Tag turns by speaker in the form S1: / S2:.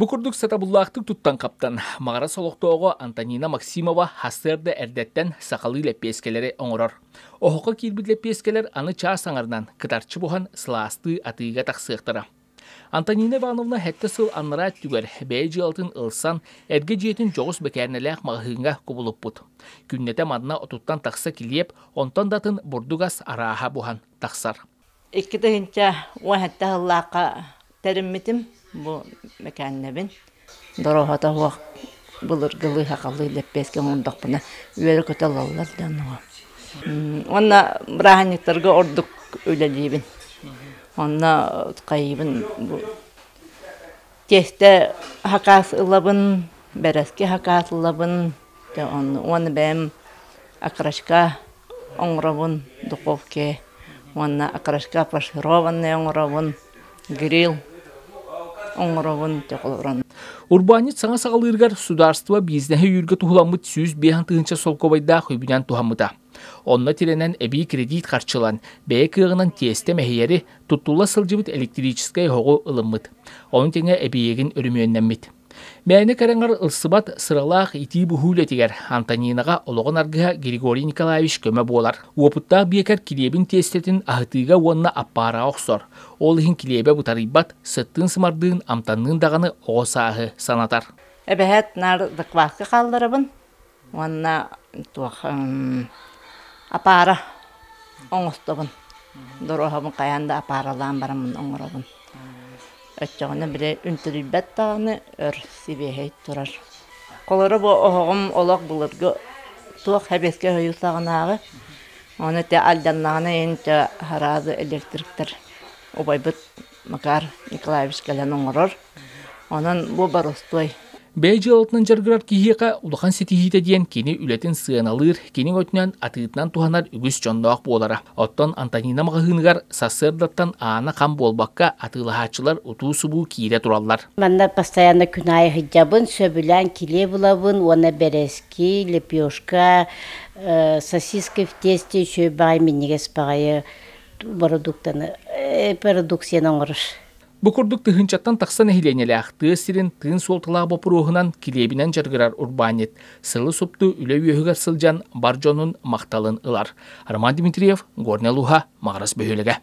S1: Бу курдук сатабыллаахтык туттан-хаптан, Маҕарас олохтооҕо Антонина Максимова сарсыарда эрдэттэн сахалыы лэппиэскэлэри оҥорор. Оһоххо киирбит лэппиэскэлэр аны чаас аҥарынан кытарчы буһан сылаастыы атыыга тахсыахтара. Антонина Ивановна сэттэ сыл анараа өттүгэр бэйэ дьыалатын ылсан, эргэ дьиэтин дьоҕус бэкээринэлээх маҕаһыыҥҥа кубулуппут. Күннэтэ манна отуттан тахса килиэп, онтон да атын бурдук ас арааһа буһан тахсар.
S2: 2017 сыллаахха тэриммитим бу мэкээннэбин. Дороһото суох былыргылыы сахалыы лэппиэскэ оҥордохпуна үөрэ-көтө ылаллар да онуга. Уонна бырааһынньыктарга ордук үлэлиибин. Онно хайыыбын бу тиэстэ хакаас ылабын, бэрэски хакаас ылабын, уонна бэйэм окрошка оҥоробун духовке уонна окрошка фаршированный оҥоробун, гриль оҥоробун олорон.
S1: Урбаанньыт саҥа саҕалыырыгар судаарыстыба бизнеһи өйүүргэ туһуламмыт 105 тыһыынча солкуобайдаах үбүнэн туһаммыта. Онно тирэнэн эбии кредит харчылан, бэйэ кыаҕынан тиэстэ мэһийэри, туттулла сылдьыбыт электрическэй оһоҕу ылыммыт. Ону тэҥэ эбийиэгин өрөмүөннэммит. Мээнэ кэрэҥэр ылсыбат сыралаах итии-буһуу үлэтигэр Антонинаҕа олоҕун аргыһа Григорий Николаевич көмө буолар. Уопуттаах биэкэр килиэбин тиэстэтин аһытыыга уонна аппаараҕа охсор. Ол иһин килиэбэ бытарыйбат, сыттыын-сымардыын, амтанныын даҕаны оҕо сааһы санатар.
S2: Эбэһээт наар закваска хаалларабын уонна туох апаара оҥостобун. Доруоһабын хайаан да апааралаан бараммын оҥоробун. Оччоҕуна били үнтүрүйбэт даҕаны өр сибиэһэй турар. Холоро бу оһоҕум олох былыргы туох сэбиэскэй Союз саҕанааҕы. Ону ити алдьаннаҕына иһин сразу электриктэр убайбыт Макар Николаевич кэлэн оҥорор. Онон бу боростуой.
S1: Бэйэ дьыалатынан дьарыгырар киһиэхэ улахан ситиһиитэ диэн кини үлэтин сыаналыыр, кини өтүнэн атыытынан туһанар үгүс дьонноох буолара. Оттон Антонина маҕаһыыныгар сарсыардаттан аана хам буолбакка атыылаһааччылар утуу-субуу киирэ тураллар.
S3: Манна постоянно күн аайы сылдьабын, сөбүлээн килиэп ылабын уонна бэрэски, лепешка, сосиски в тесте үчүгэй баҕайы минньигэс баҕайы бородууктаны продукцияны оҥорор.
S1: Бу курдук тыһыынчаттан тахса нэһилиэнньэлээх тыа сирин тыын суолталаах боппуруоһунан килиэбинэн дьарыгырар урбаанньыт сылы супту үлэ үөһүгэр сылдьан бар дьонун махталын ылар. Роман Дмитриев, Горнай Луха, Маҕарас бөһүөлэгэ.